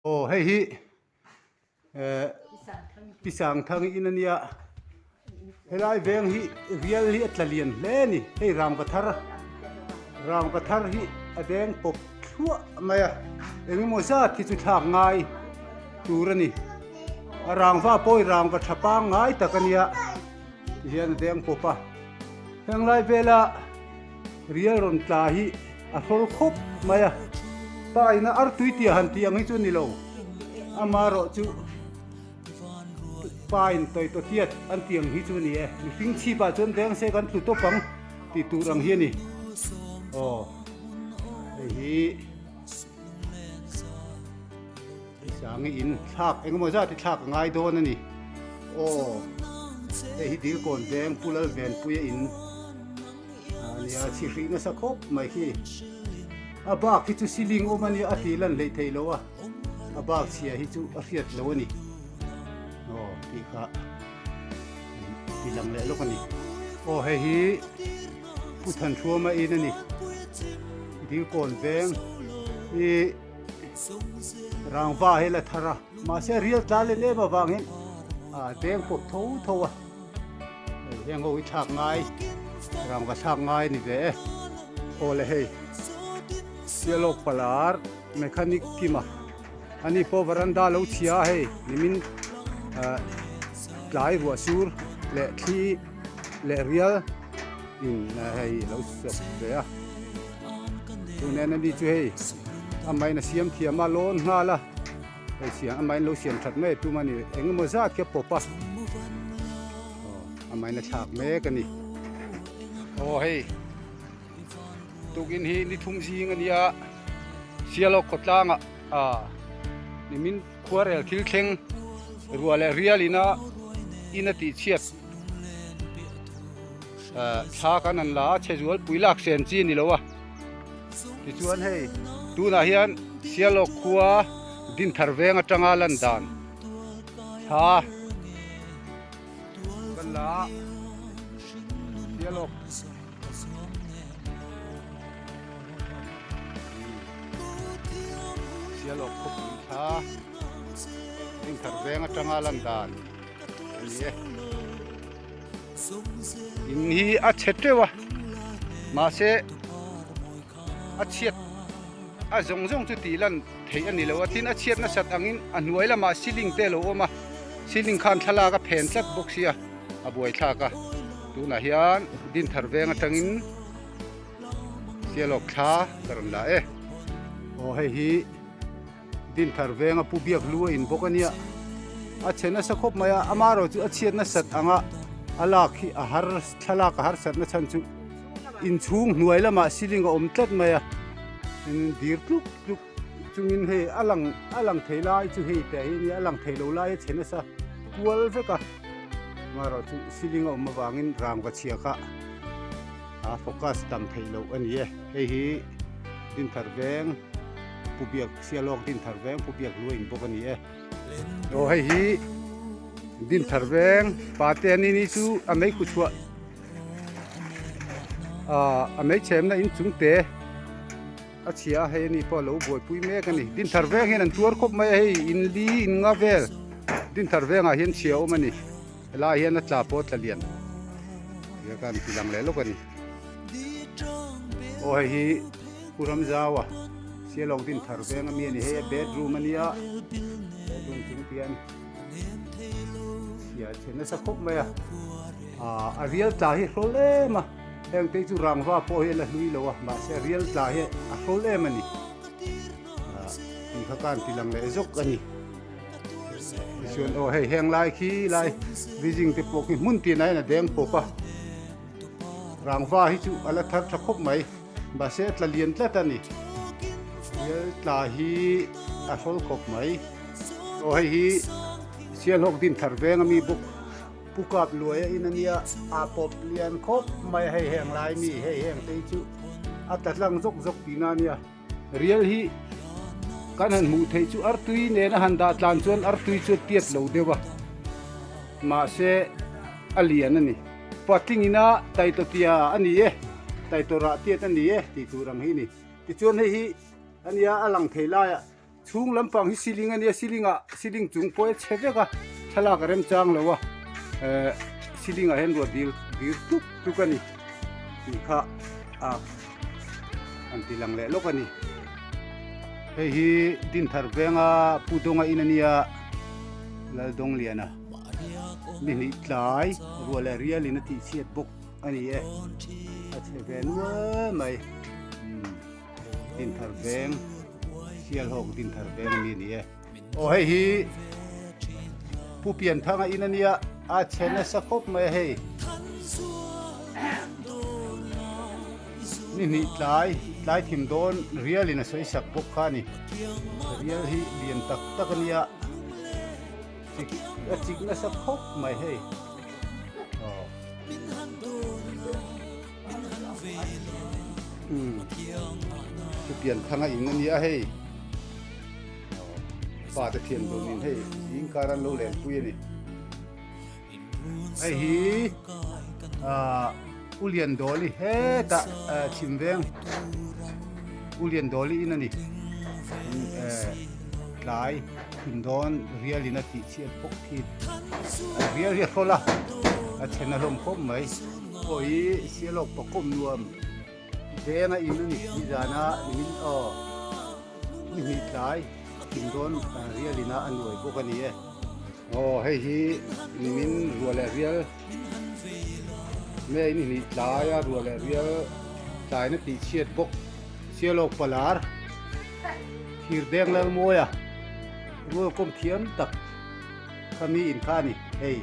Aw hei hi eh Pi Sangthang in ania helai veng hi rial hi a tla lian hle a ni hei rangva thar rangva thar hi a deng pawp thluah mai a engemaw zat hi chu thlak ngai tur a ni a rangva pawh hi rangva tha pangngai tak ania tihian a deng pawp a henglai vela Rial rawn tla hi a hrawl khawp mai a, pa ina artui tia han tih ang hi chu a ni lo, amaherawh chu pa in tawi taw tiat an tih ang hi chu a ni e, mihring chhip ah chuan deng se kan tlu tawp ang tih tur ang hi a ni, aw hei hi. Sangi in thlak engemaw zat hi thlak a ngai dawn a ni. Aw hei hi Dilkawn veng Pu Lalvenpuia in a nia chhihrih nasa khawp mai khi. A bak hi chu ceiling awm a nia a tih lan hleih theih loh a, a bak chhia hi chu a hriat loh a ni. Aw tih kha ti lang leh lawk a ni. Aw hei hi Pu Thanhruama in a ni. Dilkawn veng hi. Rangva hi la thar a, mahse rial tla len em avangin a deng pawp tho tho a, hei heng ho hi thlak ngai rangva thlak ngai a ni ve e, aw le hei Sialawk palar mechanic kima ani pawh varanda lo chhia a hei nimin ah tlai ruah sur leh thli leh rial in hei lo sawp ve a. Tunen ani chu hei amahin a siam thiam a lawn nghal a hei siam amahin lo siam that mai tum a ni eng emaw zat khi a pawp a aw amahin a thlak mek a ni aw hei tukin hi ni thum zing a nia Sialawk khawtlangah ah nimin khuarel thil thleng ruah leh rial ina in a tih chhiat. Thla kan an la a, chhe zual pui lak sen chi a ni lo a. Tichuan hei tunah hian Sialawk khua Dinthar veng atanga lan dan thla kan la a, Sialawk Sialawk khawpui thla Dinthar veng atanga lan dan a ni e. In hi a chhe teuh a mahse a chhiat a zawng zawng chu tih lan theih a ni lo a tin a chhiat nasat angin a hnuai lamah ceiling te a lo awm a ceiling khan thlalak a phen tlat bawk sia a buai thlak a tunah hian Dinthar veng atangin Sialawk thla ka rawn la e aw hei hi. Dinthar venga pu biak lu a in bawk a nia, a chhe nasa khawp mai a, amaherawh chu a chhiat nasat anga a lak hi a har thlalak a harsat na chhan chu inchhung hnuai lamah ceiling a awm tlat mai a, tin dir tluk tluk chungin hei a lang a lang thei lai chu hei teh hi a nia a lang thei lo lai a chhe nasa kual vek a, amaherawh chu ceiling a awm avangin rangva chhia kha a focus tam theih loh a ni e, hei hi Dinthar veng. Pu Biak Sialawk Dinthar Veng Pu Biak Luain bawk a ni e. Aw hei hi Dinthar Veng pate ani ni chu a mei khu chhuah ah a mei chhemna inchung te a chhia a hei ani pawh a lo buaipui mek a ni. Dinthar Veng hian an tuar khawp mai a hei in li in nga vel Dinthar Vengah hian chhia a awm a ni. Helai hian a tla pawh a tla lian ka han ti lang leh lawk a ni. Aw hei hi Pu Ramzaua Sialawk din thar veng ami a ni hei a bedroom a nia bedroom chung tian chhia chhe nasa khawp mai a ah a rial tla hi hrawl em a heng te chu rangva pawh hi a la hlui lo a mahse a rial tla hi a hrawl em a ni ah tih kha ka han ti lang leh zawk a ni tichuan aw hei heng lai khi lai bridging te pawh khi hmun tinah hian a deng pawp a. Rangva hi chu a la thar tha khawp mai mahse a tla lian tlat a ni rial tla hi a hrawl khawp mai aw hei hi Sialhawk din thar veng ami bawk pu kap luai a in a nia a pawp lian khawp mai a hei heng lai mi hei heng te hi chu a tla tlang zawk zawk tihna a nia. Rial hi kan han hmuh theih chu artui nena han dah tlan chuan artui chu a tiat lo deuh a, mahse a lian a ni. Patling ina taitawtia a ni e, taitawrah tiat a ni e tih tur ang hi a ni. Tichuan hei hi a nia a lang thei laiah. Chhung lampang hi ceiling a nia, ceiling ah ceiling chung pawh hi a chhe vek a, thlalak a remchang lo a, eh ceiling ah hian ruah dil dil tluk tluk a ni tih kha a an ti lang leh lawk a ni. Hei hi Dinthar venga Pu Dawnga in a nia, Laldawngliana ni hnih tlai ruah leh rial in a tih chhiat bawk a ni e, a chhe ve nual mai. Dinthar veng Sialhawk Dinthar veng ami a ni e. Aw hei hi Pu Pianthanga in a nia a chhe nasa khawp mai a hei. Ni hnih tlai tlai thim dawn rial in a sawi sak bawk kha a ni. Rial hi lian tak tak a nia chik a chik nasa khawp mai hei. Aw. Chu pian thang a in a nia hei pa te thian dawnin hei zing kar an lo len pui a ni hei hi ah Ulian Dawli hetah chhim veng Ulian Dawli in a ni tlai thim dawn rial in a tih chhiat bawk khi rial hi a hrawlh a a chhen a hlawm khawp mai. Aw hi Sialawk pakawm nuam veng a in a ni nizana nimin aw ni hnih tlai thing dawn rial ina a nuai bawk a ni e. Aw hei hi nimin ruah leh rial nge ni hnih tlai a ruah leh rial tlaina tih chhiat bawk Sialawk palar thir deng lal mawi a rual kawm thiam tak kha mi in kha a ni hei.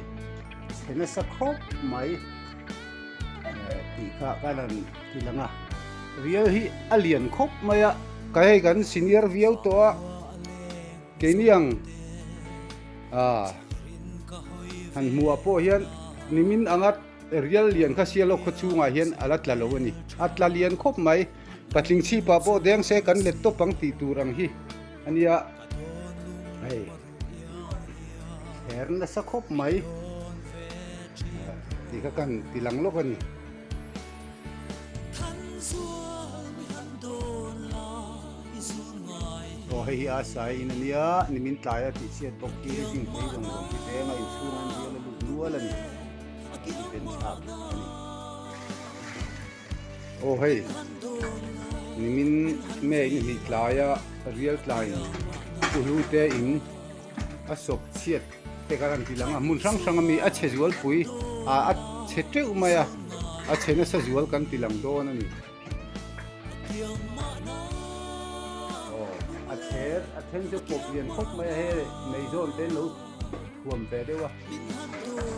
Chhe nasa khawp mai tih kha ka rawn ti lang a, rial hi a lian khawp mai a, ka hei kan senior viau tawh a, keini ang ah han hmuh ah pawh hian nimin anga rial lian kha sialawk khaw chhungah hian a la tla lo a ni, a tla lian khawp mai, patling chhip ah pawh deng se kan let tawp ang tih tur ang hi a nia hei. Her nasa khawp mai tih kha kan ti lang lawk a ni. Aw hei hi a sai in a nia nimin tlai a tih chhiat bawk hi ding phei zawng zawng hi veng a inchhung an bial a lut nual a ni a ben thlak a ni. Aw hei nimin May ni hnih tlaia rial tlaiin Uhlu te in a sawp chhiat te kha kan ti lang a hmun hrang hrang ami a chhe zual pui ah a chhe teuh mai a a chhe nasa zual kan ti lang dawn a ni aw a chher a then chu pawp lian khawp mai a hei meizawn te an lo thuam ve deuh a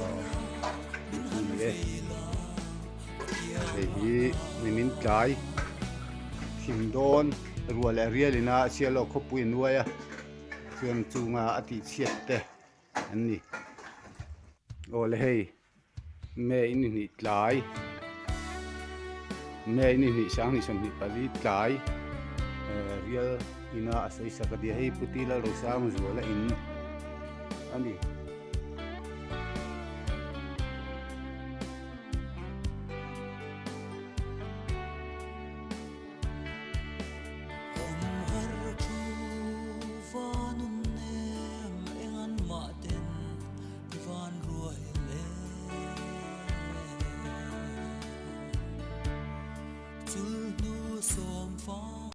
aw ni e. Hei hi nimin tlai thim dawn ruah leh rial ina Sialawk khawpui a nuai a chuan chunga a tih chhiat te an ni. Aw le hei May ni hnih tlai May ni hnih 2024 tlai rial ina a sawi sak a nia hei Puti Lalrosang zuala in a ni.